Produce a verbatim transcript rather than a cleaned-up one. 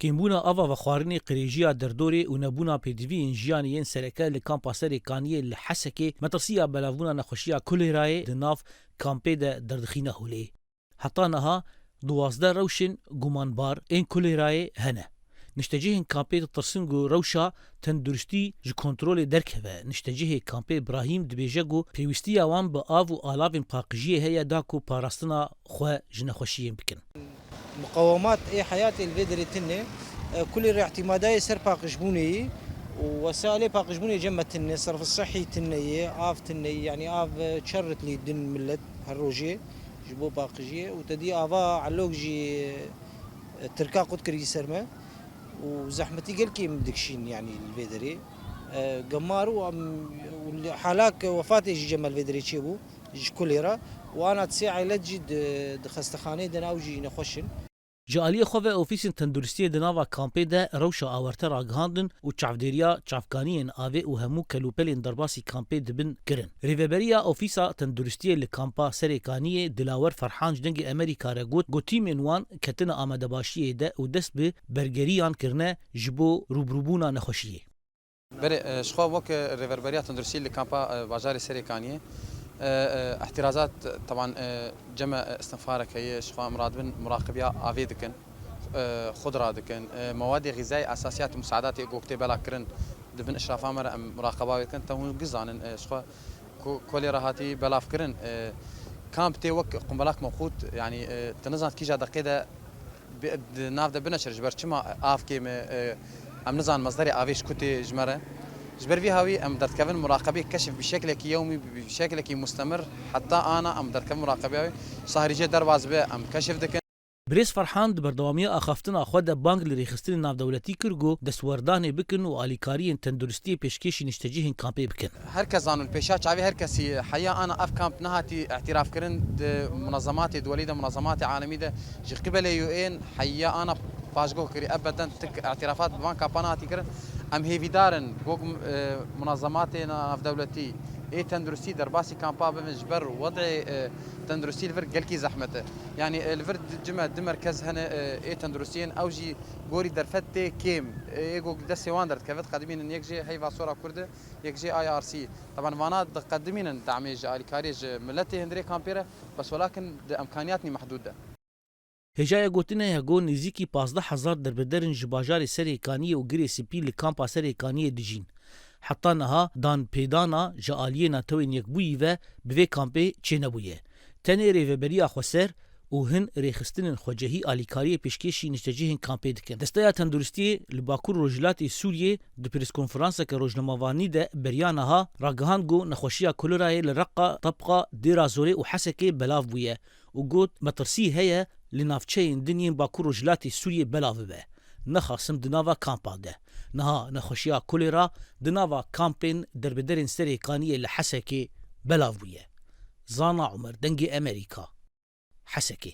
Kêmbûna ava vexwarinê, qirêjiya derdorê û nebûna pêdiviyên jiyanê yên sereke li kampa Serê Kaniyê li Hesekê metirsiya belavbûna nexweşiya kolêrayê di nav kampê de derdixîne holê. Heta niha duwazdeh rewşên gumanbar ên kolêrayê hene. Niştecihên kampê ditirsin ku rewşa tenduristî ji kontrolê derkeve. Niştecihê kampê Brahîm dibêje ku pêwîstiya wan bi av û alavên paqijiyê heye da ku parastina xwe ji nexweşiyên bikin. Miqewemat ê heyatê li vê derê tune. E, kulê rê îtîmadayê ser paqijbûnê yî û wesailê paqijbûnê cem me tune, serf sihî tune yê, av tune yî, yanî av, e, çer ritlî din millet her rojê ji bo paqijiyê û te dî ava elok jî, e, tirka qut kirî ser me û zehmetî gelkî em dikişîn, yanî li vê derê. E, gemar û em, û li halak wefatê jî cem me li vê derê çêbû. Ji kulê re û ana sê eylet jî di, di xestexaneyê de ne, ew jî nexweş in. Ji aliyê xwe ve ofîsên tenduristiyê di nava kampê de rewşa awarte ragihandin û çavdêriya çavkaniyên avê û hemû kelûpelên derbasî kampê dibin kirin. Rêveberiya Ofîsa Tenduristiyê li kampa Serê Kaniyê Dilawer Ferhan ji Dengê Amerîka re got, ku tîmên wan ketine amadebaşiyê de û dest bi bergeriyan kirine ji bo rûbirûbûna nexweşiyê. Berê, e, ji xwe wek, e, Rêverberiya Tenduristî li kampa, e, bajarê Serê Kaniyê, e, e, îhtîrazat, teban, e, cem me, e, istinfarek heye, ji xwe em radibin muraqebiya avê dikin, e, xudra dikin, e, mewadê xîzayê esasiyat û musaedatê ku tê bela kirin, di bin işrafa me re em muraqeba wê dikin. Te hûn gizanin, e, ji xwe ku kolê re hatî belav kirin, e, kamp tê wek qumbalak mewqût, yanî, e, tu nizan kîja deqê de bi-, di nav de bineşir, ji ber çima av kêm e, e, em nizanin mezderê avê ji ku tê ji me re. Ji ber vî hawî em derdikevin muraqebê keşif bi şeklekî yewmî, bi şeklekî mustemir, heta ana em derdikevin muraqebê avê. Sahrîcê derbas be, em keşif dikin. Birêz Ferhan di berdewamiya axaftina xwe de bang li rêxistinên navdewletî kir ku destwerdanê bikin û alîkariyên tenduristiyê pêşkêşî niştecihên kampê bikin. Her kes zanin, pêşa çavê her kesî heya ana ev kamp nehatî îtirafkirin di munazematê duwelî de, munazematê alemî de ji qibelê U N heya ana paşguh kirî. Ebeden tik îtirafat bi van kampa nehatî kirin. Em hêvîdar in, wek, e, munazematê navdewletî ê tenduristî derbasî kampa bibin, ji ber wedê, e, tenduristî li vir gelkî zehmet e. Yanî, e, li vir di-, cime du merkez hene, e, ê tenduristiyên, ew jî gorî derfet tê kêm, e, ê ku destê wan derdikeve, diqedimînin yek jê heyva Sora Kurd e, yek jê I R C. Teban vana diqedimînin demê ji alîkariyê ji miletê hundirê kampê re, bes welakin di emkaniyatnî mehdûd de. Hêjaya gotinê heye ku nêzîkî pazdeh hezar derbeder in ji bajarê Serê Kaniyê û Girê Spî li kampa Serê Kaniyê dijîn. Heta niha dan pêdana ji aliyê Netewên Yekbûyî ve bi vê kampê çênebûye. Tenê Rêveberiya Xweser û hin rêxistinên xwecehî alîkariyê pêşkêşî niştecihên kampê dikin. Desteya Tenduristiyê li Bakur Rojhilatê Sûriyê di pirskonferanseke rojnamevanî de beriya niha ragihand ku nexweşiya kolerayê li Reqa, Tebqa, Dêra Zorê û Hesekê belav bûye û got, metirsî heye li navçeyên din yên Bakur Rojhilatê Sûriyê belav bibe. Nexasim di nava kampa de. Niha nexweşiya kolera di nava kampên derbederên Serê Kaniyê li Hesekê belav bûye. Zana Umer, Dengê Emerîka, Hesekê.